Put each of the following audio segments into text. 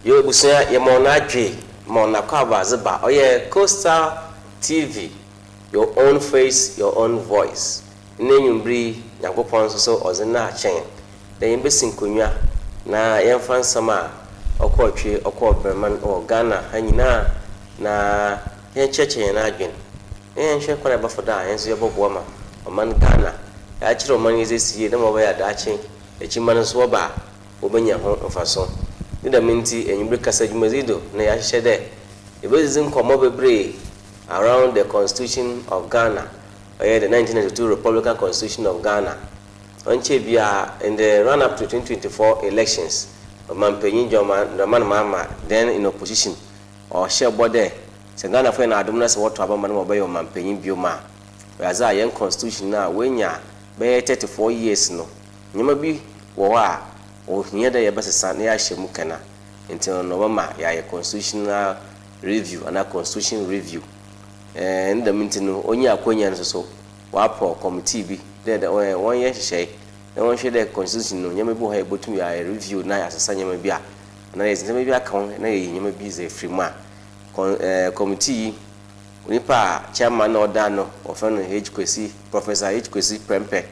Yo ebusua yɛma wo n'adwe ma wo n'akwaaba dze ba ɔyɛ Coastal TV your own face your own voice ndɛ ewimbir yi Nyankopɔn so so ɔdze no akyɛ hɛn dɛ yɛmbesi nkonnwa na yɛmfa nsɛm a ɔkɔɔ twe ɔkɔɔ brɛman wɔ Ghana ha nyina na yɛnkyerɛkyerɛ hɛn adwen na yɛnhwɛ kwan a yɛbɛfa do a hɛn so yɛbɔboa ma ɔman Ghana yɛakyerɛ ɔman yi dze esi yie dɛ ma ɔbɛyɛ a daakye ekyimba no so wɔba a wobenya ho mfaso. Ne dɛm ntsi, ewimbir kasa dwumadzi do na yɛahyehyɛ dɛ yebedzidzi nkɔmbɔ beberee around the Constitution of Ghana, ɔyɛ the 1992 Republican Constitution of Ghana. Ɔnnkyɛr biara, in the run up to 2024 elections, Ɔmampanyin John Dramani Mahama, then in opposition, ɔhyɛɛ bɔ dɛ sɛ Ghanafo yɛ no adom na sɛ wɔto aba ma no ma ɔbɛyɛ ɔmampanyin bio ma a, ɔyɛ adze a hɛn constitution no a oenya bɛyɛ 34 years no, ndzɛmba bi wɔ hɔ a ohia dɛ yɛbɛsesa na yɛahyɛ mu kɛna. Ntsi no na ɔbɛma yɛayɛ constitutional review anaa constitution review. Ne dɛm ntsi no, onyaa akwanya no so wɔapɔ committee bi dɛ dɛ wɔnyɛ nhyehyɛe na wɔnhwɛ dɛ constitution no ndzɛmba bi wɔ hɔ a yɛbotum yɛayɛ review na yɛasesa ndzɛmba bi a anaa yɛdze ndzɛmba bi aka ho na yɛyi ndzɛmba bi dze efiri mu a con committee yi onipa a chairman na ɔda ano wɔfrɛ no H Kwesi, Professor H Kwesi Prempeh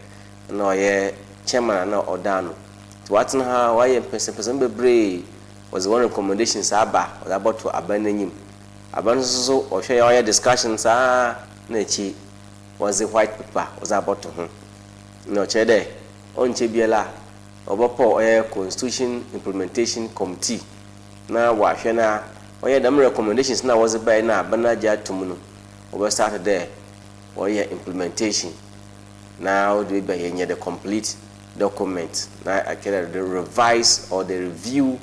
na ɔyɛ chairman na ɔda ano. Nti wɔatena ha wɔayɛ mpɛnsɛmpɛnsɛm bebree, wɔdze wɔn recommendations aba, wɔdze abɔto aban n'enyim. Aban no nso so ɔhwɛ yɛ ɔyɛ discussion saa na akyi wɔdze white paper wɔdze abɔto ho. Na ɔkyerɛ dɛ ɔnkyɛ biara ɔbɛpɔ ɔyɛ Constitution Implementation Committee na wɔahwɛ na ɔyɛ dɛm recommendations na wɔdze bae na aban agye ato mu no, wɔbɛ start dɛ wɔyɛ implementation na wɔde bɛba yɛnyɛ the complete document na akyerɛ the revise or the review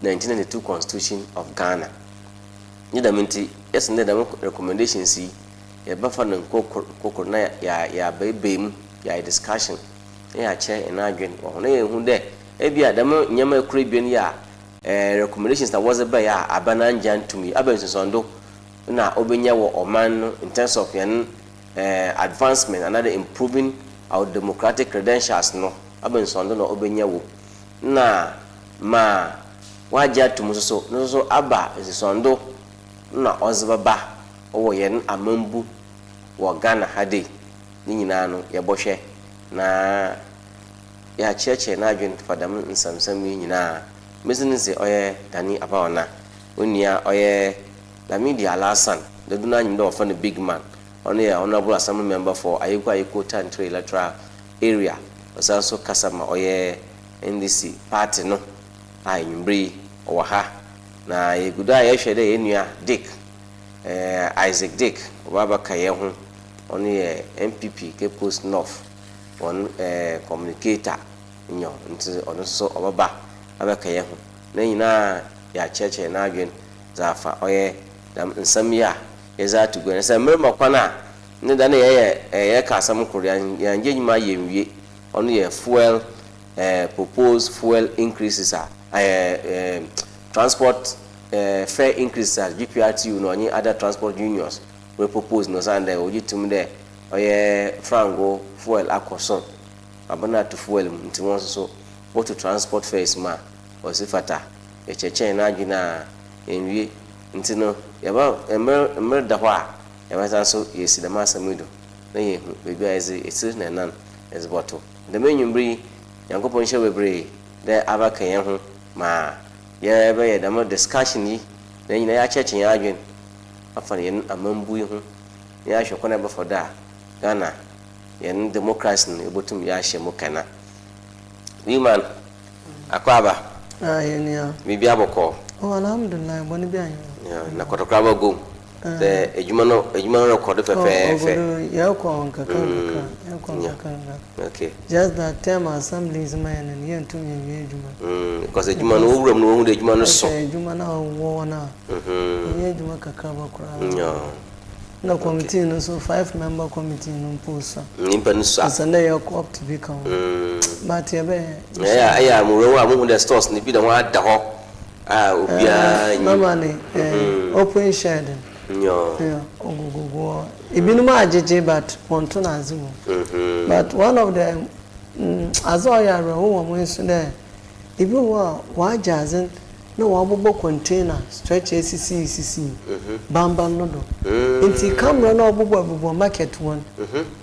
1992 Constitution of Ghana. Ne dɛm nti yɛsɛ ne dɛm recommendations yi yɛbɛfa no nkokor na yɛabaebɛe mu, yɛayɛ discussion na yɛakyerɛ yɛn adwen wɔ ho na yɛhu dɛ ebi a dɛm nneɛma ekura ebien yi a recommendations na wɔdze baeɛ a aban angye antom yi aba nsonsondo na obenya wɔ ɔman no in terms of yɛn advancement anaa improving our democratic credentials no, aba nsonsondo na obenya wɔ na ma wagye atom nso so no nso aba nsonsondo na ɔdze bɛba wɔ yɛn amambu wɔ Ghana ha de ne nyinaa no yɛbɔhwɛ na yɛakyerɛkyerɛ n'adwen fa dɛm nsɛmsɛm yi nyinaa. Mesi ne sɛ ɔyɛ Dani Abawana, onua ɔyɛ Lamidi Alhassan dodo no anyim dɛ wɔfrɛ no Big Man. Ɔno yɛ Honourable Assembly Member for Ayiko Ayiko Tantre Electoral Area. Ɔsan so kasa ma ɔyɛ NDC party no a enyimire yi ɔwɔ ha na yɛgu do a yɛhwɛ dɛ yɛn nua Dick Isaac Dick ɔba abɛka yɛn ho. Ɔno yɛ NPP Cape Coast North wɔn communicator nyɔ, nti ɔno nso ɔbɛba abɛka yɛn ho na nyinaa yɛakyerɛkyerɛ n'adwen dze afa ɔyɛ dɛm nsɛm yi a yɛdze ato gua no sɛ mmerɛ kwan a ne da ne yɛyɛ yɛka asɛm koro yɛngye nnwuma yɛ nwie. Ɔno yɛ fuel proposed fuel increases a ɛɛ ɛɛ transport fare increases a GPRTU na ɔnye other transport unions wɔ propose no san dɛ wɔgye tum dɛ ɔyɛ frango fuel akɔ soro abana ato fuel mu, nti wɔn nso so wɔto transport fares mu a wɔsi fata yɛkyerɛkyerɛ n'adwene a nwie. Nti no yɛba mmerɛ mmerɛ da hɔ a yɛbɛsan so yɛsi dɛm asɛm yi do na yɛhu beebi a yɛdze etiri na ɛnan yɛdze bɔto. Dɛm enyimire yi, Nyankopɔn nhyɛ bebree dɛ abɛka yɛn ho ma yɛbɛyɛ dɛm discussion yi na nyinaa yɛakyerɛkyerɛ yɛn adwene afa yɛn amambu yi ho na yɛahwɛ kwan a yɛbɛfa do a Ghana yɛn democracy no yɛbɛtum yɛahyɛ mu kana. Big Man, akɔ aba. Ah, yɛn nua. Biribi abɔkɔ? Oh, alhamdulillah, bɔne bi anyɛ. Na kɔtɔkora bɔ sɛ adwuma no rekɔ do fɛfɛɛfɛ. Yɛkɔ nkakra nkakra, yɛkɔ nkakra nkakra. Just that time assemblies ma yɛn no yɛntum yɛnwie adwuma. Because adwuma no wɔwura mu no wɔhu dɛ adwuma no so. Sɛ adwuma no a wɔwɔ hɔ no a ɛnyɛ adwuma kakra ba koraa. Na committee no nso, five member committee no mpo so. Nipa no so a. Sɛ na yɛ co-opt bi ka ho. But yɛbɛyɛ. Ɛyɛ a mo wura mu a mohu dɛ stores no bi da ho ada hɔ a obiara nyi. Normally open shed. Ogugugu hɔ. Ebinom agyegye but wɔnto n'adze mu. But one of the adze a ɔyɛ awerɛho wɔ mo nso dɛ ebi wɔ hɔ a wɔagye adze. na wɔabobɔ container stretcher esisisisi bamban no do. Ntsi camera no a ɔbobɔbobɔ market hɔ no,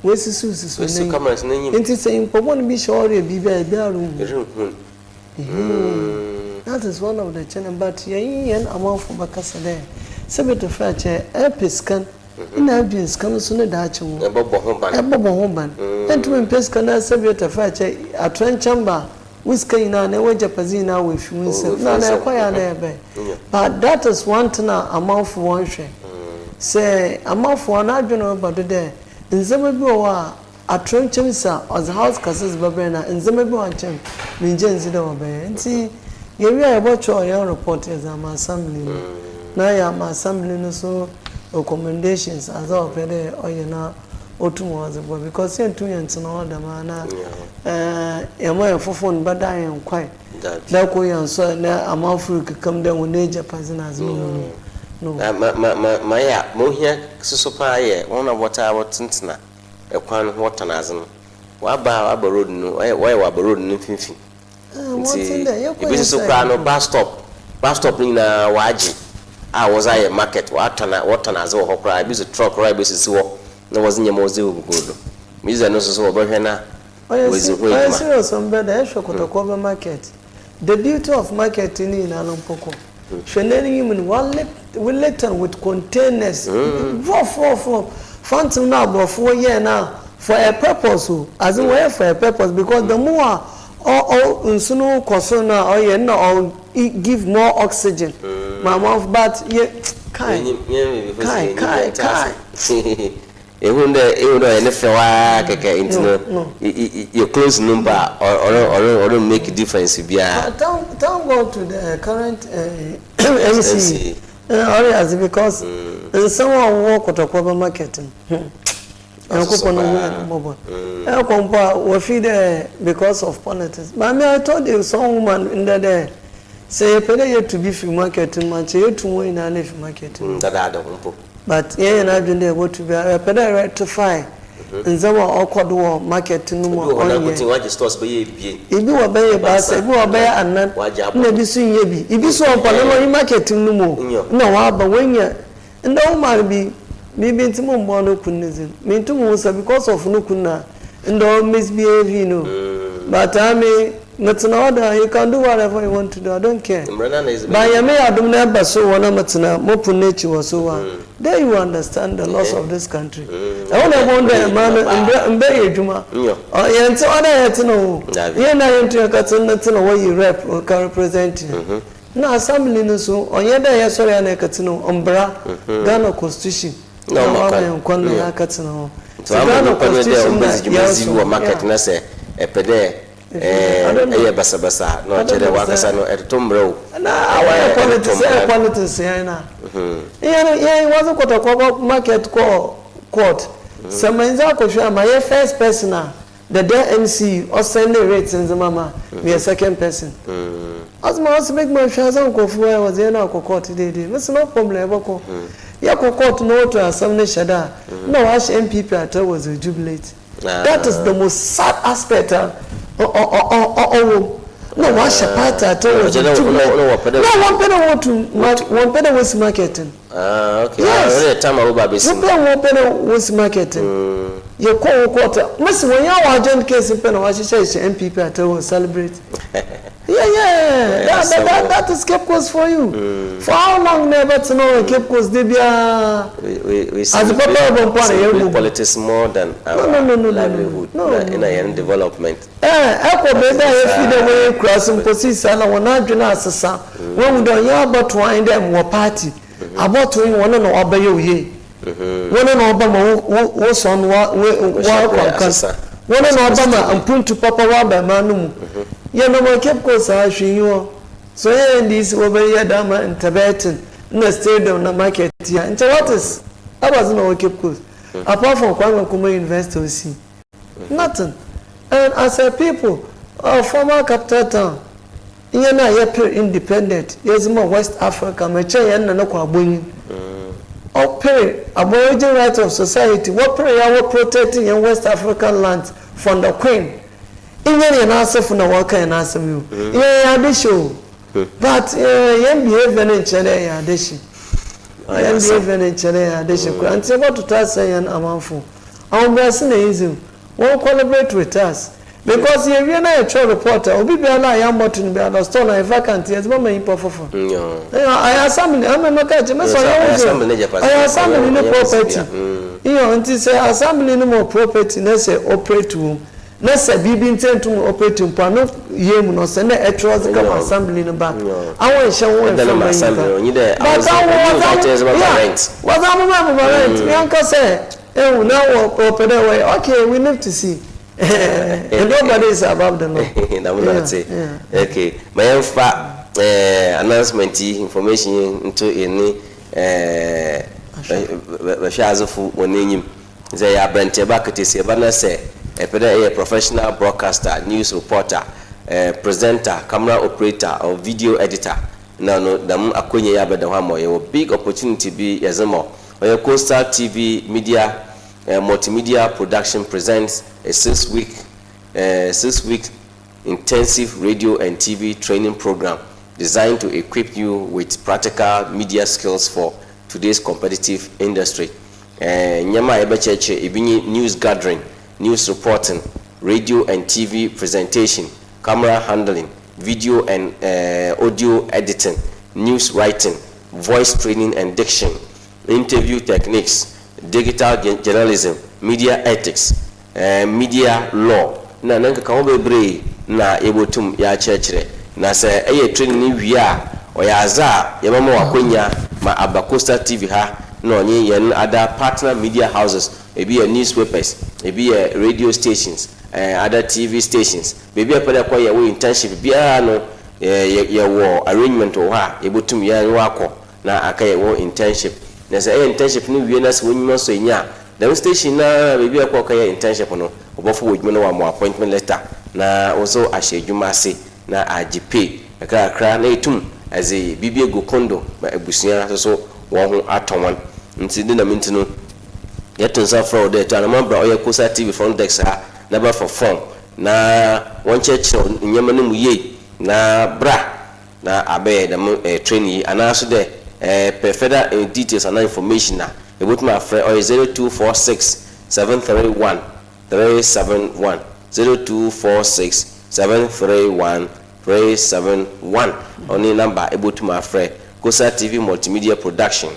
woesisiwsisiw Woesi n'enyim. cameras n'enyim. Ntsi sɛ nyimpa bɔn bi hyɛ hɔ reyɛ biribi a, obiara runnhu. Erennhu. That is one of the challenge, but yɛnye hɛn amanfo bɛkasa dɛ, sɛ bɛtɔfir akyɛ, ɛrepɛ sika no, nna adwen sika no so ne daakye ho. Ɛbɔbɔ ho ban. Ɛbɔbɔ ho ban. Ɛntum mpɛ sika no sɛ bɛtɔfir akyɛ, atorenkyɛm ba a, wo sika nyinaa anaa w'agyapadze nyinaa wɔ efi wo nsam. Na na ɛkɔ yɛ a na ɛbɛn. But that is one thing a amanfo wɔnhwɛ. Sɛ amanfo hɔn adwen reba do dɛ ndzɛmba bi wɔ hɔ a atorenkyɛm si a ɔdze house kɛse dze bɛbrɛ na ndzɛmba bi wɔ nkyɛn menngye nndzi dɛ wɔbɛyɛ. Ntsi yewie a yɛbɔkyerɛw hɛn report yɛdze ama assembly no na yɛama assembly no so recommendations adze a ɔpɛ dɛ ɔyɛ na otum ɔdze boa because yenntum yɛnntsena hɔ dɛm ara na yɛma hɛn fofon no bɛda hɛn kwan dɛ kor yɛnnsɔr na amanfo rekeka mu dɛ hɔn egyapadze na adze no mu no. Na ma ma ma ma yɛ a ma ohia soso paa yɛ wɔn a wɔtaa wɔtsentsena kwan no ho wɔtɔn adze no. Wɔaba a wɔaba road no wɔyɛ wɔyɛ wɔaba road no mfinfin. Ntsi ebi so koraa no bus stop bus stop no nyinaa wɔagye a wɔdze ayɛ market wɔatɔn wɔtɔn adze wɔ hɔ koraa ebi so truck koraa ebesisi hɔ na wɔdze ndzɛmba wɔdze egugu do. Megye dzi dɛ no so so wɔbɛhwɛ na woedzi ho Ɔyɛ edwuma. serious mbɛ dɛ ehwɛ Kotoko market, the beauty of market ne nyinaa no mpo kɔ. Hwɛ n'enyim no, wɔa with containers rough rough rough. Fountain no aborɔfo wɔyɛɛ no a for a purpose o, adze wɔyɛ for a purpose because the more a ɔ ɔ nsu no kɔ sor no a ɔyɛ no na ɔ give more oxygen ma amanfo, but yɛ kai kai kai kai. Ehu dɛ ɔyɛ ne fɛw ara kɛkɛ nti no yɛ close no mpo a ɔre ɔre ɔre make difference biara. Thank God to the current MC ɔreyɛ adze because nsɛm a ɔwɔ Kotoko market no, Nyankopɔn no hu yɛn mmɔbɔ. Ɛkɔ mpo a wɔfi dɛ because of politics. Maame, I told you some woman ndɛ dɛ sɛ yɛpɛ dɛ yɛtu bi fi market no mu a, nkyɛ yɛtu wɔn nyinaa na efi market no mu. Dadaada mpo. But yɛn nyinaa adwene dɛ yɛbɔtu bi a, yɛpɛ dɛ rectify ndzɛmba a ɔkɔ do wɔ market no mu a Ebi wɔ hɔ na ɔnnyɛ. nkotsee wɔagye stores bɛyɛ ebien. Ebi wɔ bɛyɛ ebiasa, ebi wɔ bɛyɛ anan, Wɔagye abɔ na ho. ebi so nnyɛ bi. Ebi so wɔ mpo a no ɔnye market no mu o, na ɔaba woenya. Ndɛ woman bi, biribi ntsi mommbɔ no kun ne dzin. Menntum nnhu sɛ because of no kun na ndɛ ɔ misbehaving no. But ame metsena hɔ dɛ you can do whatever you want to do, I don't care. Mbrɛ na na edze But bɛyɛ Nyame yɛ adom na ɛba so wɔ na metsena mo pon n'ekyir wɔ so a, then you will understand the loss of this country. Ɛhɔ na ɛbɛhu dɛ mmaa no mbrɛ mbrɛ yɛ edwuma. Ɔ yɛnntse hɔ dɛ yɛtsena o. Dabi. Yɛn na yenntum yɛkɛtse no tse na wɔyi rep ka represent yɛn. Na assembly no so ɔnnyɛ dɛ yɛsɔr a na yɛkɛtsena o, mbra, Ghana constitution Na na ɔma ɔama kwan. hɛn kwan na yɛakɛtsena hɔ. Nti Ntsi ɔama Ghana nyimpa no dɛ constitution na ombedzi dwumadzi bi yɛrosom wɔ market yeah. na sɛ ɛpɛ dɛ I don't know. ɛyɛ basabasa a na I ɔkyerɛ don't dɛ know wankasa sɛ no ɛtoto mbrɛ o. Na awɔyɛ Ɛtoto politics, ɛyɛ mbra. politics yɛn na. Yɛn yɛn wɔdze Kɔtɔkɔ bɔ market kɔɔ court. Sɛ mendze akɔhwɛ a mayɛ first person a the then MC ɔsɛn ne writ ndzɛmba ma meyɛ second person. Ɔdze ma ɔse make ma hwɛ adze a nkorɔfo wɔyɛ wɔdze yɛn akɔ court deedee. Mese no problem, yɛbɔkɔ. Yɛkɔ court na wɔto asɛm no hyɛ da a na wɔahyɛ NPP atar wɔdze jubilate. That is the most sad aspect a ɔwɔ mu. Na wɔahyɛ party atar wɔdze jubilate. Na Na wɔmpɛ dɛ wɔtu wɔmpɛ dɛ wosi market no. Ah, okay. Yes. Ah, ɔno yɛ time a woba abɛsi mu. Wɔpɛ dɛ wosi market no. Yɛkɔ wɔ court a mesi wɔn yɛ wɔ agent case pɛ na wɔahyehyɛ hyɛ NPP atar wɔ celebrate. Yeah. That is Cape Coast for you. For how long na ɛbɛtena wɔ Cape Coast de biara? We As a papa celebrate, of Mpana, celebrate yɛn politics more than our No, livelihood no, na no, na yɛn development. Ɛkɔ beebi a yɛfi dɛ wɔyɛ kura so mpo sisi na wɔn adwene asesa. Wɔn mu dɛ ɔnyɛ abɔto anyi dɛ wɔ party. Abɔto yi wɔn na wɔabɛyɛ oyie. Wɔn na ɔba ma wo sɔn wa wo wakɔ nkan. Asesa. Wɔn na ɔba ma mpuntu papa waba ɛman no mu. Yɛn nam Cape Coast a hwee yi hɔ. So yɛn NDC wɔbɛyɛ dama ntɛbɛɛten na stadium na market ya. Nkyɛn what is ɛba na wɔ Cape Coast? Apart from Kwame Nkrumah University osi. Nothing. And as a people, our former capital town, yɛn a yɛpere independent, yɛdze ma West Africa, mɛkyɛn yɛn nana kɔ abɔnyin. Ɔpere aborigine right of society, wɔpere ya wɔ protect yɛn West African lands from the queen. Nyɛ yɛn asefo na wɔka yɛn asɛm yi o. Yɛn yɛn ade hyɛ o. But yɛn behavior no nkyerɛ dɛ yɛyɛ adehye. Yɛn behavior no nkyerɛ dɛ yɛyɛ adehye koraa. Ntsi yɛbɔtoto asɛɛ hɛn amanfo. Ahobrɛase na easy o. Wɔn collaborate with us. Because yɛwie na yɛtwerɛ report a, obi biara a yɛammɔto no biara no, store no ayɛ vacant, yɛdze bɛma nyimpa fofor. Ɔyɛ assembly, ama mɛka akyerɛ, mese ɔyɛ wo dze o, ɔyɛ assembly ne property. Iyo, ntsi sɛ assembly no ma property na sɛ operate wɔ mu, na sɛ biribi ntsi enntum operate mpo a, no yie mu no, ɔsɛ dɛ ɛtwerɛ dze kɛma assembly no back. Awo nnhyɛ ho mmfa mma nyimpa. But awo wɔdze awo, yeah, wɔdze amoma amoma rent, yɛnka sɛ, ehu, na wɔpɛ dɛ wɔyɛ, okay, we live to see. Nobody is above the law. Na mo na ɔte. Okay, ma yɛmfa announcement yi, information yi nto yɛne bɛhwɛ adzefo wɔn enyim. Sɛ yɛ aberɛntiɛba, akatasiaba, na sɛ ɛpɛ dɛ ɛyɛ professional broadcaster, news reporter, presenter, camera operator or video editor, na no dɛm akonnwa yi abɛda hɔ ama. Yɛwɔ big opportunity bi yɛdze ma. Ɔyɛ Coastal TV Media Multimedia Production presents a 6-week intensive radio and TV training program designed to equip you with practical media skills for today's competitive industry. Nneɛma a yɛbɛkyerɛkyerɛ ebi nye news gathering, news reporting, radio and TV presentation, camera handling, video and audio editing, news writing, voice training and diction, interview techniques, digital journalism, media ethics, media law, na ne nkeka ho bebree na yɛbɛtum yɛakyerɛkyerɛ. Na sɛ ɛyɛ training no wie a, ɔyɛ adze a yɛbɛma wakɔnya ma aba Coastal TV ha na ɔnye yɛn other partner media houses, ebi yɛ newspapers, ebi yɛ radio stations, other TV stations, beebi a pɛ dɛ kɔyɛ wɔ internship biara no, yɛwɔ arrangement wɔ hɔ a yɛbɛtum yɛn wakɔ na aka yɛ wɔ internship. Na sɛ ɛyɛ internship no wie na sɛ wɔnyima so enya a, dɛm station na beebi a ɛkɔ kɔyɛ internship no, wɔbɛfo wɔ adwuma no, wɔ appointment letter na wɔnso ahyɛ adwuma ase na agye pay kakrakra na etum ɛdze biribi egu kondo ma abusua nso so wɔn ho atɔ wɔn. Nti de nam nti no, yɛto nsa frɛ wo dɛ to anamɔ bra ɔyɛ Coastal TV front desk ha na bɛfa form na wɔnkyerɛkyerɛ nneɛma no mu yie na bra na abɛyɛ dɛm training yi. Anaasɔ dɛ pɛ further details anaa information a, ebotumi afrɛ ɔyɛ 0246 731 371, 0246 731 371. Ɔne number ebotumi afrɛ. Coastal TV Multimedia Production,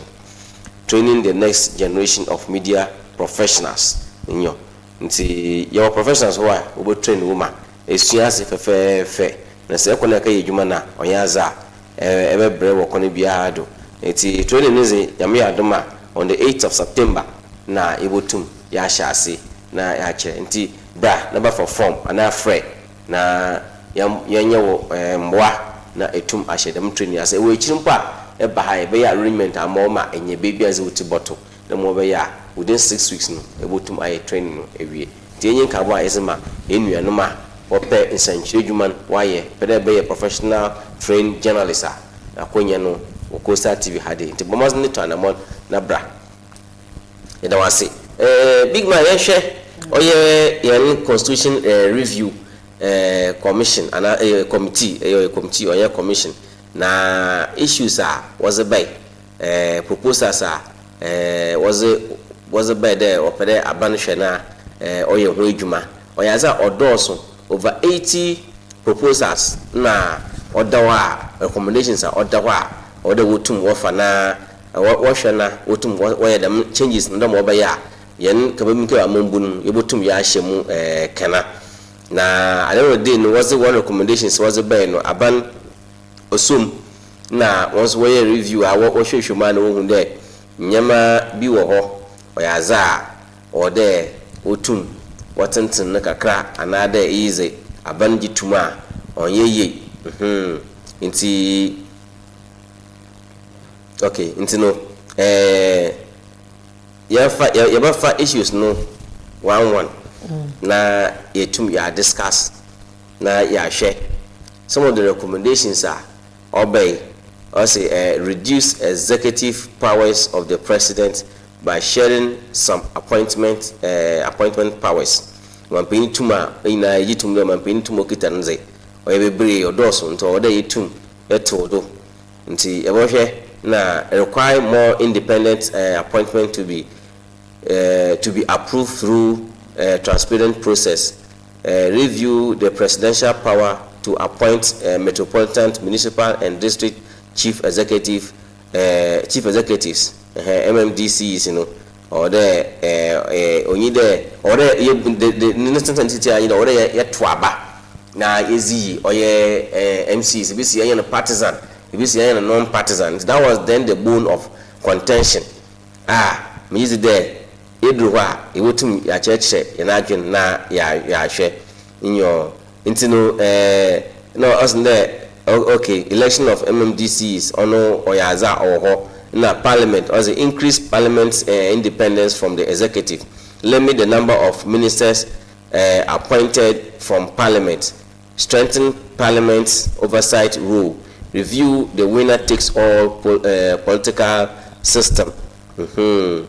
training the next generation of media professionals. Nyɔ nti yɛwɔ professionals hɔ a wɔbɛ train wo ma esua ase fɛfɛɛfɛ, na sɛ ɛkɔ na ɛka yɛ adwuma na ɔnyɛ adze a ɛbɛbrɛ wɔ kwan biara do. Nti training no dze, Nyame yɛ adom a, on the 8th of September na yɛbɛtum yɛahyɛ ase na yɛakyerɛ. Nti bra na bɛfa form anaa frɛ na yɛnyɛ wɔ mmoa na ɛtum ahyɛ dɛm training ase. Ɛwɔ akyiri mpo a, ɛba ha, yɛbɛyɛ arrangement ama wɔn a ɛnyɛ beebi a ɛdze wo ti bɔto na mo bɛyɛ a within 6 weeks no ɛbɛtum ayɛ training no awie. Nti ɛnyɛ nkabɔ a yɛdze ma yɛn nuanom a wɔpɛ nsɛnkyerɛ adwuma no wɔayɛ pɛ dɛ ɛbɛyɛ professional trained journalist a, akɔnya no wɔ Coastal TV ha de. Nti bɔ mmɔden ne to anammɔn na bra. Yɛda wo ase, big man. Yɛnhwɛ ɔyɛ yɛn constitution review commission anaa committee, ɛyɛ ɔyɛ committee, ɔyɛ commission, na issues a wɔdze bae, proposals a wɔdze bae dɛ wɔpɛ dɛ aban hwɛ na ɔyɛ ho adwuma, ɔyɛ adze a ɔdɔɔso, over 80 proposals na ɔda hɔ a, recommendations a ɔda hɔ a ɔwɔ dɛ wɔtum wɔfa na wɔhwɛ na wɔtum wɔyɛ dɛm changes no dɛm wɔbɛyɛ a yɛn kabami kɛ amambu no yɛbɛtum yɛahyɛ mu kɛna. Na at the end of the day no, wɔdze wɔn recommendations wɔdze bɛyɛ no, aban osom na wɔn nso wɔyɛ review a wɔhwehwɛ mu a na wɔhu dɛ nneɛma bi wɔ hɔ ɔyɛ adze a ɔwɔ dɛ wɔtum wɔtenten no kakra anaadɛ eyi dze aban gye tum a ɔnyɛ yie. Nti okay, nti no yɛfa yɛbɛfa issues no one one na yɛtum yɛ discuss na yɛahwɛ some of the recommendations a ɔbɛyi. Ɔsɛ reduce executive powers of the president by sharing some appointment powers. Mampanyin tum a nyinaa yɛgye tum dɛ mampanyin tum okita no dze ɔyɛ bebree, ɔdɔɔso, nti ɔwɔ dɛ yɛtum. Yɛtow do nti yɛbɔhwɛ na require more independent appointment to be approved through transparent process, review the presidential power to appoint metropolitan, municipal and district chief executives, MMDCs no. Ɔwɔ dɛ onyi dɛ ɔwɔ dɛ yɛ de de ne tenten titi anyi dɛ ɔwɔ dɛ yɛto aba na yɛzi yi ɔyɛ MCs. Ebi si yɛnyɛ no partisan, ebi si yɛnyɛ no non partisan. That was then the bone of contention a megye di dɛ yɛduru hɔ a yɛbɛtum yɛakyerɛkyerɛ yɛn adwene na yɛahwɛ nyɔ. Nti no na ɔsɛ dɛ okay, election of MMDCs, ɔno ɔyɛ adze a ɔwɔ hɔ. Na parliament, ɔsɛ increase parliament independence from the executive, limit the number of ministers appointed from parliament, strengthen parliament's oversight role, review the winner takes all political system. Nyɔ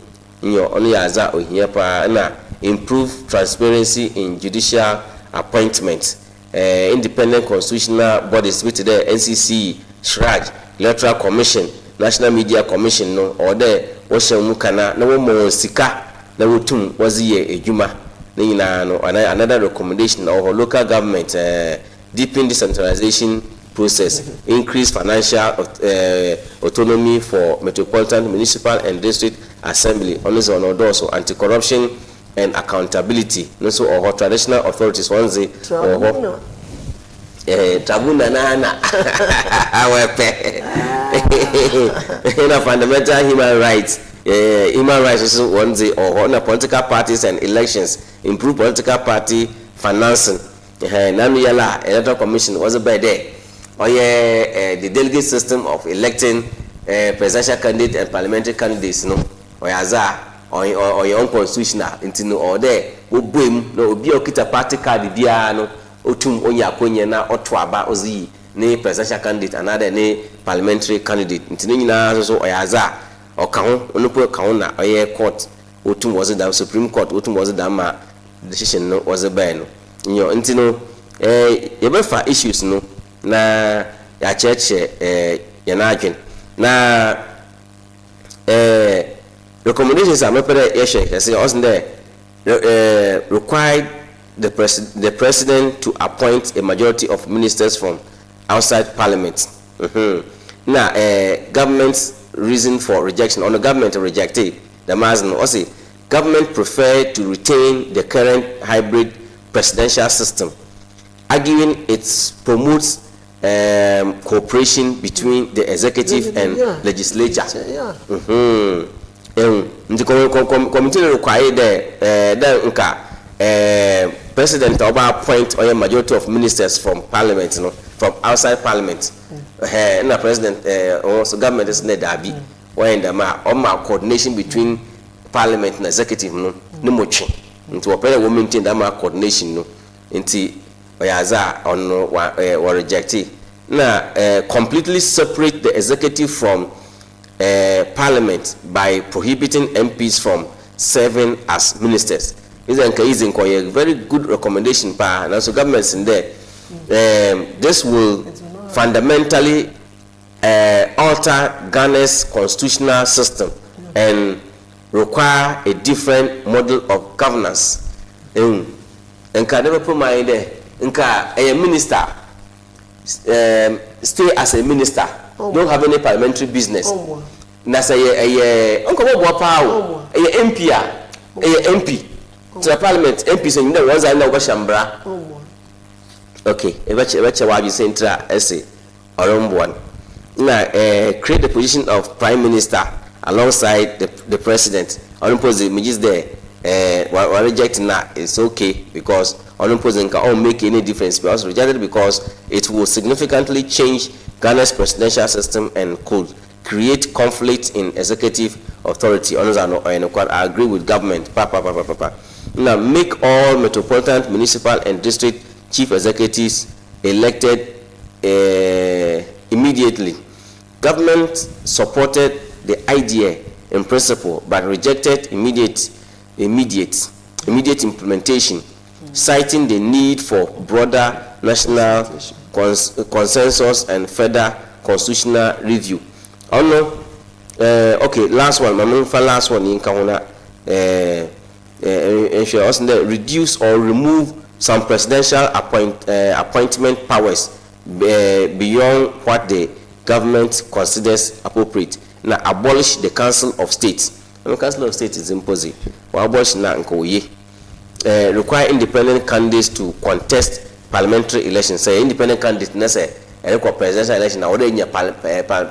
ɔno yɛ adze a ohia paa. Na improve transparency in judicial appointment, independent constitutional bodies bi te dɛ NCC, CHRAJ, Electoral Commission, National Media Commission no, ɔwɔ dɛ wɔhyɛ mu kana na wɔma wɔn sika na wɔtum wɔdze yɛ adwuma ne nyinaa no. Another recommendation na ɔwɔ hɔ, local government, deepen decentralization process, increase financial autonomy for metropolitan, municipal and district assembly. Ɔno sɛ ɔno ɔdɔɔso. Anti-corruption and accountability no nso ɔwɔ hɔ. Traditional authorities, wɔn dze ɔwɔ hɔ. Tribunal. Tribunal na wɔpɛ na fundamental human rights nso, wɔn dze ɔwɔ hɔ. Na political parties and elections, improve political party financing. Nanu yɛlɛ a Electoral Commission wɔdze bɛyɛ dɛ ɔyɛ the delegate system of electing presidential candidate and parliamentary candidates no, ɔyɛ adze a ɔyɛ unconstitutional. Nti no ɔwɔ dɛ wɔbue mu na obi a ɔkita party card biara no otum onya akonya na ɔto aba ɔdze yi ne presidential candidate anaadɛ ne parliamentary candidate. Nti ne nyinaa nso so ɔyɛ adze a ɔka ho. Ɔno po ka ho na ɔyɛ court otum wɔdze dam, Supreme Court otum wɔdze dam ma decision no wɔdze bɛɛ no nyɔ. Nti no yɛbɛfa issues no na yɛakyerɛkyerɛ yɛn adwen. Na recommendations a mɛpɛ dɛ yɛhwɛ kɛse, ɔsen dɛ required the president to appoint a majority of ministers from outside parliament. Na government's reason for rejection, ɔno government rejected dɛm adze no. Ɔse government prefer to retain the current hybrid presidential system, arguing it promotes cooperation between the executive and legislature. Ehu nti committee no require dɛ dɛ nka president a ɔba appoint ɔyɛ majority of ministers from parliament no, from outside parliament. Na president ɔwɔ so government nso ne daabi, wɔyɛ dɛm a ɔma coordination between parliament na executive no ne mo twe. Nti wɔpɛ dɛ wɔ maintain dɛm a coordination no. Nti ɔyɛ adze a ɔno wa wɔ reject. Na completely separate the executive from parliament by prohibiting MPs from serving as ministers. Nka nka nka ɔyɛ very good recommendation paa, nanso government sin dɛ this will fundamentally alter Ghana's constitutional system and require a different model of governance. Nka de bɛpɛ maa yi dɛ nka ɛyɛ minister, stay as a minister. Oh. Don't have any parliamentary business. Ɔmmoa. Na sɛ ɛyɛ nkɔmɔ bɔ paa o. Ɔmmoa. Ɛyɛ MP a ɛyɛ MP tena parliament, MP sɛ nyina wɔn dza na wɔbɛhyɛ mbra. Ɔmmoa. Okay, ɛbɛkyɛ wadwi sɛ ntira ɛsɛ ɔremboa no. Na create the position of prime minister alongside the president. Ɔno mpo dze megye dɛ wa reject na it's okay, because ɔno mpo dze nka ɔn make any difference, but was rejected because it will significantly change Ghana's presidential system and could create conflict in executive authority. Ɔno dze ano ɔyɛ nokwar. I agree with government pa pa pa pa pa pa. Na make all metropolitan, municipal and district chief executives elected immediately. Government supported the idea in principle but rejected immediate implementation, citing the need for broader national consensus and further constitutional review. Ɔno okay, last one, maame nfa last one yi nka ho na nhwɛ. Ɔsɛ dɛ reduce or remove some presidential appointment powers beyond what the government considers appropriate, na abolish the Council of State. Ɛno Council of State is mpozi wɔ abolish na nka oye. Require independent candidates to contest parliamentary elections. Sɛ independent candidate na sɛ ɛrekɔ presidential election na wɔde nya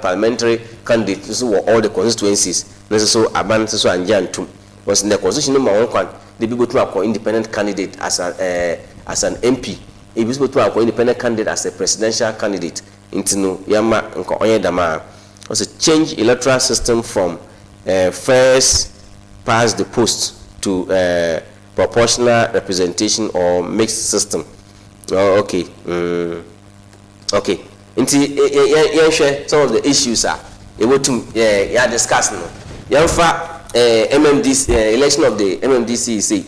parliamentary candidate nso wɔ all the constituencies na nso so aban nso so angye antum wɔsi the constitution no ma wɔn kwan de bi bɛtum akɔ independent candidate as an MP, ebi nso bɛtum akɔ independent candidate as a presidential candidate. Nti no yɛma nka ɔnyɛ dɛm a ɔsɛ change electoral system from first past the post to proportional representation or mixed system. Oh, okay. Nti yɛnhwɛ some of the issues a yɛbɛtum yɛ discuss no. Yɛmfa MMDC, election of the MMDC sei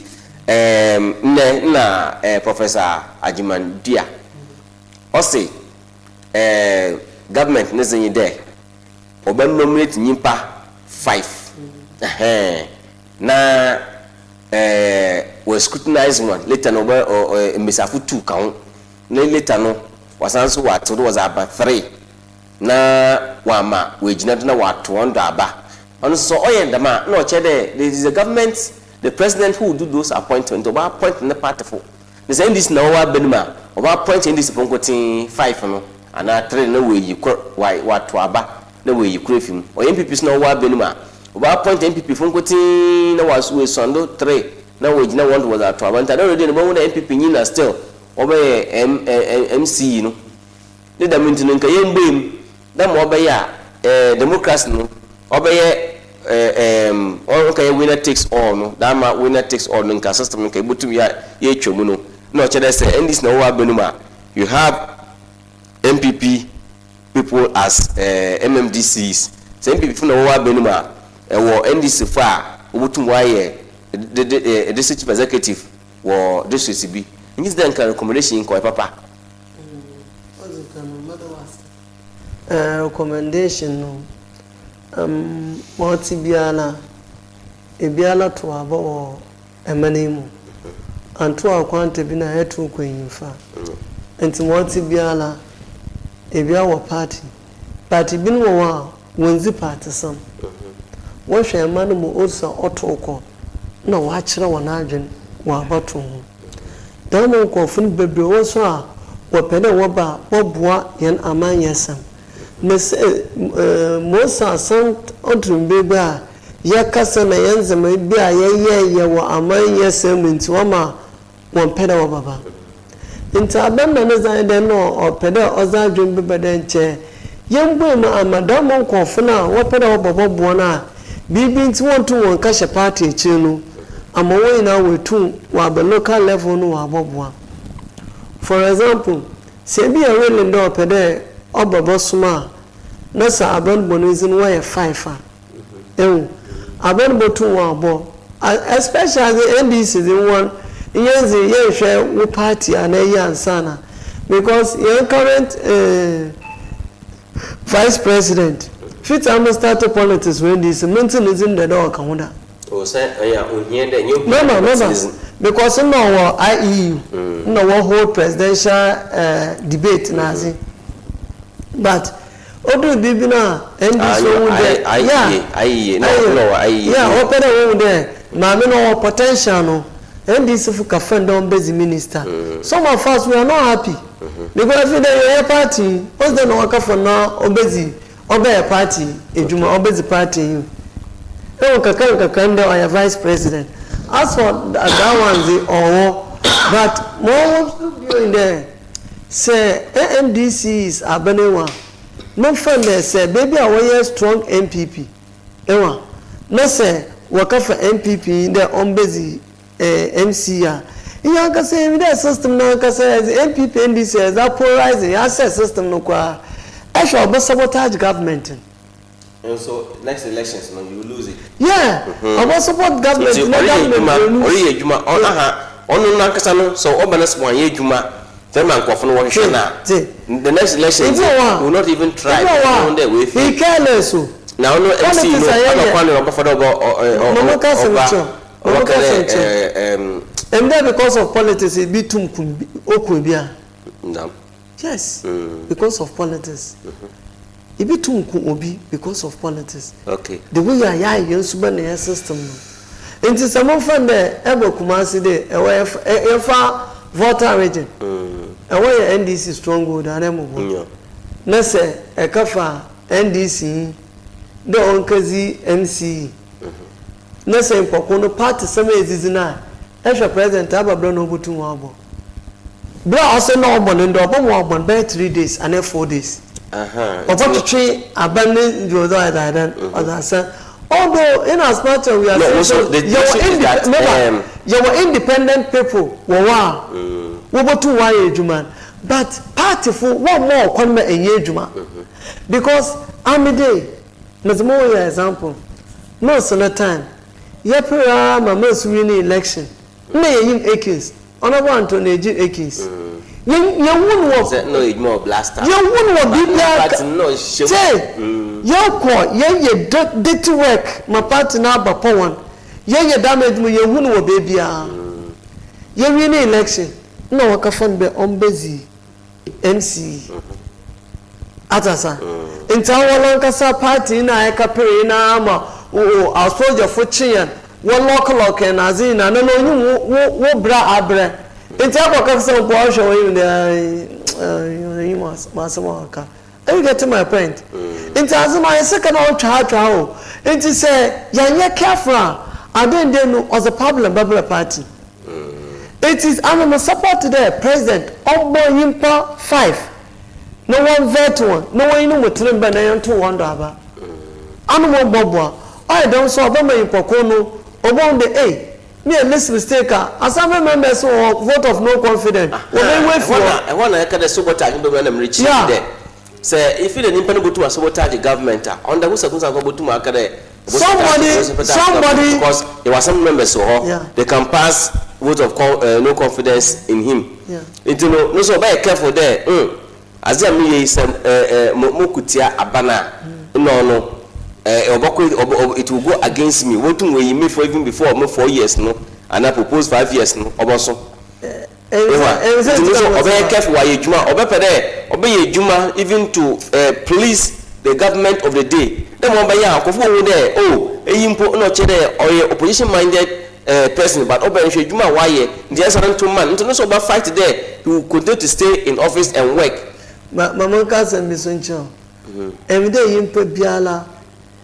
nnɛ na Professor Agyeman Dua ɔse government ne dze nyi dɛ ɔbɛ nominate nyimpa five ɛhɛn na wɔ scrutinize one later no, ɔbɛ ɔ mbesiafo two ka ho, na later no wasan so wato do wɔdze aba three na wama wɔgyina do na wato wɔn do aba. Ɔno nso ɔyɛ dɛm a na ɔkyerɛ dɛ there is a government, the president who will do those appointment. Ɔbɛ appoint ne party fo ne sɛ NDC na wɔwɔ aba no mu a, ɔbɛ appoint NDC fo nkoten five no anaa three na wɔayi kor, wato aba na wɔayi kor efi mu. Ɔyɛ NPP so na wɔwɔ aba no mu a, ɔbɛ appoint NPP fo nkoten na wɔasuan do three na wɔgyina wɔn do wɔdze ato aba. Nti adeɛ no bɛhu na NPP nyi na still wɔbɛyɛ M ɛ MCE no ne dɛm. Nti no nka yɛn mbɔ mu na ma ɔbɛyɛ a democracy no ɔbɛyɛ ɛɛ ɛɛm ɔnka yɛ winner takes all no, dama winner takes all no nka system no nka ebutum yɛ yɛtwa mu no na ɔkyerɛ dɛ sɛ NDC na wɔwɔ aba no mu a, you have NPP people as MMDCs. Sɛ NPP fo na wɔwɔ aba no mu a, ɛwɔ NDC fo a wɔbɛtum wɔayɛ de de district chief executive wɔ district bi. Nyi sɛ nka recommendation nkɔ papa. Ɔdze ka no mɛda wase. Recommendation no, ma ɔte biara na ebiara to aba wɔ ɛman yi mu anto akwanta bi na ɛto kɔ enyimfa. Nti ma ɔte biara ebia wɔ party bi no wɔ hɔ a wɔndzi party sam, wɔhwɛ ɛma no mu osu a ɔto kɔ na wɔakyerɛ wɔn adwene wɔ abɔto ho. Dɛm nkurɔfo no bebree wɔ so a wɔpɛ dɛ wɔba a wɔboa yɛn amanyɛsɛm na sɛ mosa asan ɔduru beebi a yɛkasa na yɛn ndzɛmba bi a yɛyɛɛyɛ wɔ amanyɛsɛm mu nti wɔma wɔmpɛ dɛ wɔbaba. Nti abɛn na ne zan dɛ na ɔpɛ dɛ ɔdze adwene bi ba dɛ nkyɛn yɛmbue mu ama dɛm nkurɔfo no a wɔpɛ dɛ wɔbɛbɔboa no a biribi nti wɔnto wɔn nka hyɛ party akyire no ama wɔn nyinaa wɔetum wɔaba local level no wɔabɔboa. For example, sɛ ebi yɛ willing dɛ ɔpɛ dɛ ɔba bɔsom a, na sɛ aban bɔ ne dzin wɔyɛ five a, ehu aban bɔtum wɔabɔ, especially NDC dze wɔn nyɛ dze yɛnhwɛ wo party ana ɛyɛ ansana, because yɛn current vice president fiti ama start politics wɔ NDC mente ne dzin dɛ dɛ ɔka ho da. O sɛ ɛyɛ ohia dɛ nye obi. No, because na ɔwɔ IEU na wɔ hold presidential debate n'ase, but odu biribi na NDC ohun dɛ IEA na ɔwɔ IEA. Yeah, ɔpɛ dɛ ohun dɛ maame no ɔwɔ potential no, NDC fo ka fɛn dɛ ɔmbɛdzi minister. Some of us, we are not happy because efi dɛ yɛyɛ party ɔsi dɛ na ɔka fɛn na ɔbɛdzi ɔbɛyɛ party edwuma, ɔbɛdzi party yi ewu kakra nkakra ndɛ ɔyɛ vice president. As for that one dze ɔwɔ, but mo ɔwɔ so bio dɛ sɛ MMDCs abanewa momfa dɛ sɛ beebi a wɔyɛ strong NPP ewa na sɛ wɔka fa NPP dɛ ɔmbɛdzi MC a, ihe ankasa ebi dɛ system no ankasa yɛdze NPP, NDC yɛdze apolarize yɛasɛ system no koraa, ɛhwɛ ɔbɛ sabotage government no. And so next elections no, you lose it. Yeah, ɔbɛ support government na ɔreyɛ government adwuma will lose. Ɔreyɛ adwuma, ɔno aha ɔno nankasa no sɛ ɔba no sɛ wɔanyɛ adwuma. Fɛma nkɔfo no wɔhwehwɛ na Te. the next election Ebi wɔ hɔ a, will not even try. Ebi wɔ Ɔno dɛ hɔ a, wefi he careless o. Na ɔno MC Politics no a yɛyɛ. aba kwan no ɔbɛfa dɛ ɔbɛ ɔ ɔ Mama ka asɛm ɔba kyerɛ wo. Mama ɔbɛka ka dɛ asɛm kyerɛ ɛɛ ɛm Ɛm because of politics ebi tum kum bi, oku bi a. Ndam. Yes, because of politics. Ebi tum ku obi because of politics. The way a yɛayɛ yɛn nso bɛ na yɛ system no. Nti sɛ momfa no dɛ ɛbɔ Kumasi de, ɛwɔ yɛfa yɛfa Volta Region. Ɛwɔ yɛ NDC stronghold anaa ɛmɔbɔ. Na sɛ ɛka fa NDC yi dɛ ɔnkɛdzi MCE. Na sɛ mpɔko no party sɛm a edzidzi no a, ɛhwɛ president aba berɛ na ɔbɛtum wabɔ. Berɛ a ɔsɛ na ɔbɔ no ndɛ, ɔbɛma wabɔ no bɛyɛ 3 days anaa 4 days. Ɔbɛtwetwe aba ne deɛ ɔdze ayɛ dɛ ɔdze asan. Although in as much as we are No, saying also, so, the yɛwɔ issue is that, independent, yɛwɔ independent people wɔ hɔ a wɔbɛtum wɔayɛ adwuma, but party fo wɔmmɔ ɔkwan ma ɛnyɛ adwuma, because amede medze mo yɛ example, Mills no time yɛpere ara ma Mills win election na yɛyim Akins, Honourable Anthony Egye Akins, yɛhu no wɔ Sɛ na ɔyɛ adwuma wɔ Blaster. Yɛhu no wɔ biribiara. Party no na ɔhyɛ mu. Te yɛkɔ yɛyɛ dirty work ma party no aba pɔ wɔn yɛyɛ damage mu, yɛhu no wɔ beebiara. Yɛwie ne election na wɔka no bɛ ɔmbɛdzi MCE atasa, nti awɔ ankasa party na ɛka pere na ama o asogyafo kye yɛn, wɔ lock lock yɛn adze nyinaa na onyim wo wo wo bra abrɛ, nti akɔ kasa mpo ɔhwɛ wɔn yim dɛ onyim asɛm a ɔka. Are you getting my point? Nti adze no ayɛ sika na ɔtwa atwa o, nti sɛ yɛnyɛ careful a, adende no ɔdze problem bɛbrɛ party. It is ano mo support dɛ president ɔmbɔ nyimpa five na wɔn vet wɔn na wɔnyi no mu tere mbɛ na yɛnto wɔn do aba. Ano mo bɔboa ɔyɛ dɛm so ɔbɛma nyimpa ko no ɔbɛhu dɛ, ei, me yɛ least mistake a, assembly members wɔ vote of no confidence wɔbɛyi efi hɔ. Ɛhɔ na ɛka dɛ sabotage no bɛwura na mmerekyi dɛ sɛ ifi dɛ nipa no bɛtum a sabotage government a, under who circumstance bɛtum aka dɛ Somebody because there were some members wɔ hɔ, they can pass vote of no confidence in him. Nti no so ɔbɛyɛ careful dɛ adze a meyɛ yi, sɛ mo mo kutia aba no a, nna ɔno ɔbɛkɔ ɔbɛ it will go against me, wɔtum wɔyi me for even before mo 4 years no anaa propose 5 years no ɔbɔso. Nti no so ɔbɛyɛ careful wayɛ adwuma, ɔbɛpɛ dɛ ɔbɛyɛ adwuma even to please the government of the day, dɛ mo ɔbɛyɛ a nkɔfo wɔn dɛ, oh, eyi mpo na ɔkyerɛ dɛ ɔyɛ opposition minded person, but ɔbɛn hwɛ adwuma a wayɛ nti ɛsɛ no nto man, nti no so ɔbɛ fight dɛ he will continue to stay in office and work. Ma ma mo nka asɛm bi so nkyɛn o. Ɛmi dɛ nyimpa biara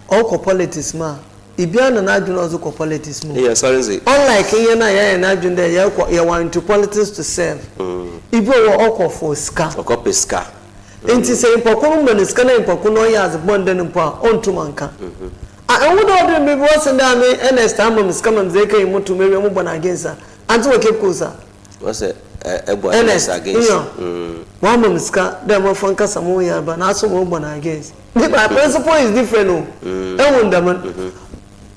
ɔkɔ politics mu a, ebiara na n'adwene a ɔdze kɔ politics mu. Eyɛ sɔre nze. Unlike yɛn a yɛayɛ n'adwene dɛ yɛkɔ, yɛwɔ into politics to serve. Ebi wɔ hɔ, ɔkɔ for sika. Ɔkɔ pɛ sika. Nti sɛ nyimpa ko no ma no sika na nyimpa ko no ɔyɛ adze bɔn dɛ no mpo a, ɔntum anka. A ɛho dɛ ɔde mi bi wɔsen dɛ ame Ernest ama me sika ma me dze eka yi mo to mewie mo bɔ no against a, ante wɔ Cape Coast a. Wɔsɛ ɛbɔ Ernest Ernest against. Nyo, wama me sika dɛ mɔfa nkasa mo yarba na aso mo bɔ no against. My principle is different o. Ehu ndɛm no.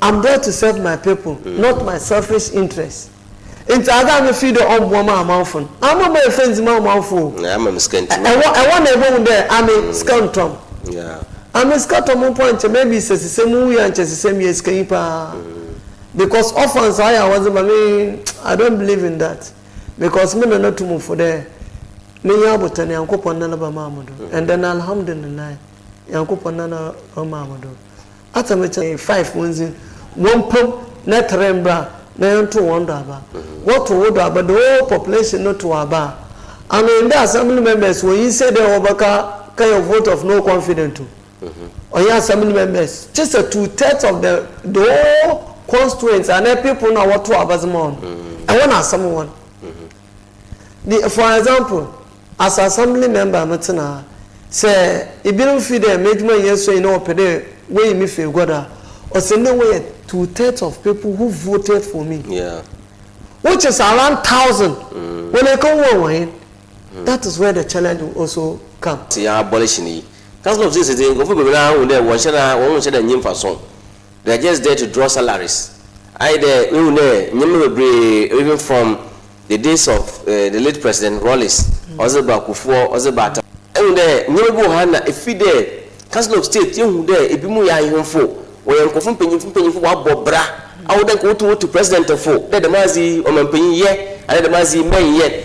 I'm there to serve my people, not my selfish interest. Nti adze a me feel dɛ ɔmboa ma amanfo no, ama ma efe ndzi ma amanfo o. Na ama me sika nti. Ɛwɔ na ebohu dɛ ame sika ntɔm. Ame sika tɔm mpo a, nkyɛ maybe sɛ sisɛ mu wuyi a, nkyɛ sisɛ meyɛ sikanyi paa. Because orphans ayɛ a wɔdze ma me, I don't believe in that. Because me nana tum fo dɛ menya abotan, Nyankopɔn nana bɛma mo do. And then alhamdulillah, Nyankopɔn nana ɔma mo do. Ata me kyɛ five wɔn dzi wɔn pam na tere mbra na yɛnto wɔn do aba. Wɔto wo do aba, the whole population no to aba a, ano ndɛ assembly members wɔnyi sɛ dɛ wɔbɛka kɛyɛ vote of no confidence o. Ɔnyɛ assembly members kye sɛ 2/3 of the whole constituents anaa people na wɔto aba dze ma wɔn. Ɛwɔ na asɛm wɔn. The for example, as assembly member metena ha, sɛ ebinom fi dɛ m'edwuma nyɛ so yi na wɔpɛ dɛ woyi me fi egua do a, ɔsɛ ndɛ wɔyɛ 2/3 of people who voted for me. Which is around 1,000. When they come wɔn, that is where the challenge will also come. Ti yɛn abolition yi, Council of State de nkurɔfo bebree naa hu dɛ wɔn hyɛ na wɔn nhyɛ dɛ nye mfaso. They are just there to draw salaries. Ayɛ dɛ ehu dɛ nneɛma bebree, even from the days of the late President Rawlings. Ɔdze ba Kufuor, ɔdze ba Atta. Ehu dɛ ndzɛmba bi wɔ ha na efi dɛ Council of State yehu dɛ binom yɛ ahemfo, wɔyɛ nkorɔfo mpanyimfo mpanyimfo wɔabɔ bra a ɔwɔ dɛ nka wotum wotu president fo dɛ dɛm adze yi ɔmampanyin yɛ anaa dɛm adze yi mɛnnyɛ.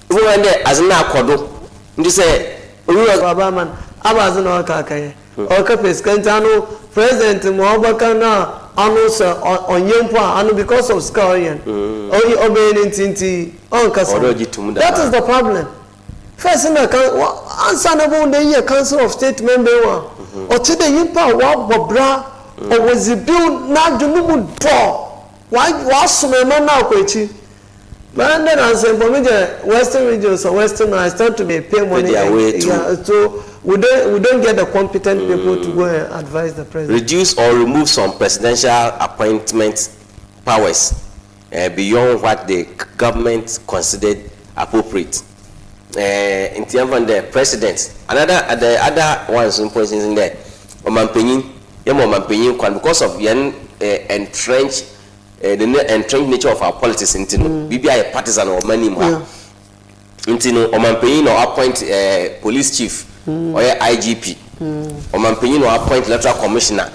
Ibohu ara dɛ adze no akɔ do. Ntsi sɛ Owura. Ɔaba ama no aba adze na ɔreka akɛyɛ ɔreka pɛ sika ntsi ano president ma ɔbɛka no a ano sɛ ɔnnyɛ mpo a ano because of sika a ɔreyɛ no ɔyɛ ɔbɛyɛ no ntsi ntsi ɔnnkasa Ɔwɔ dɛ ɔgye to mu that dɛm is a. the problem first nna kan ansa na ebohu dɛ eyɛ council of state member yi a ɔtse dɛ nyimpa a ɔabɔ bra ɔwɔ dzibew n'adwen no mu dɔ ɔasom ɔman no akɔ ekyir. But then I say, for me, the Western region, so Western, I start to be pay money. Pay their way and, through. Yeah, so we don't get the competent people to go and advise the president. Reduce or remove some presidential appointment powers beyond what the government considered appropriate. Nti yɛmfa no dɛ president, another the other ones mpo nso dɛ ɔmanpanyin, yɛma ɔmanpanyin kwan because of yɛn entrenched the entrenched nature of our politics nti no, biribi ayɛ partisan wɔ ɔman mu ha. Nti no ɔmanpanyin na appoint police chief, ɔyɛ IGP. Ɔmanpanyin na appoint electoral commissioner,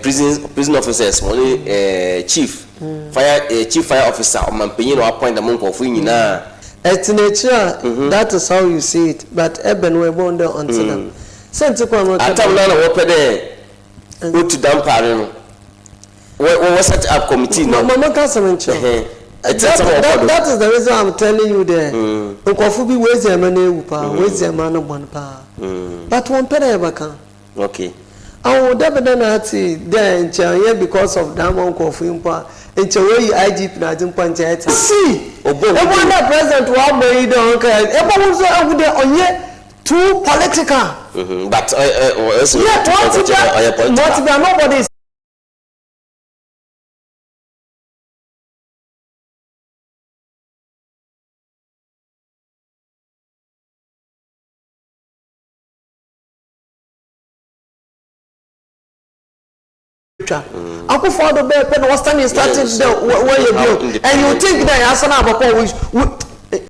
prison officers, wɔne chief fire chief fire officer. Ɔmanpanyin na appoint dɛm nkurɔfo yi nyinaa. Ɛtena akyiri a, that is how you see it, but ɛbɛn wɔ ɛbɔn dɛ ɔnte dɛm sɛnti kwan no. Atam na wɔpɛ dɛ wotu dampaare no, wɔ set up committee no. Mama ka asɛm nkyerɛ. Ɛhɛn. Ɛte sɛ wɔkɔ do. That is the reason I'm telling you there. Nkurɔfo bi wɔadzi ɛma no ewu paa, wɔadzi ɛma no bɔn paa, but wɔn pɛ dɛ yɛbɛka. Awo dabi dɛ na ate dɛ nkyɛn yɛ because of that one nkurɔfo yi mpo a nkyɛn wɔyi IGP na adze mpo a nkyɛn ɛte see. Ɔbɔ ho ebo na president wabɔ yi dɛ ɔnka ebo ho nso ehu dɛ ɔnyɛ too political. But ɛ ɛ ɔsɛ Yeah, wɔte ɔyɛ bia political. Wɔte bia nobody is twa Akufo-Addo bɛɛ pɛ na wɔsane started dɛ wɔyɛ bio and you think that yɛasan abɔkɔ we.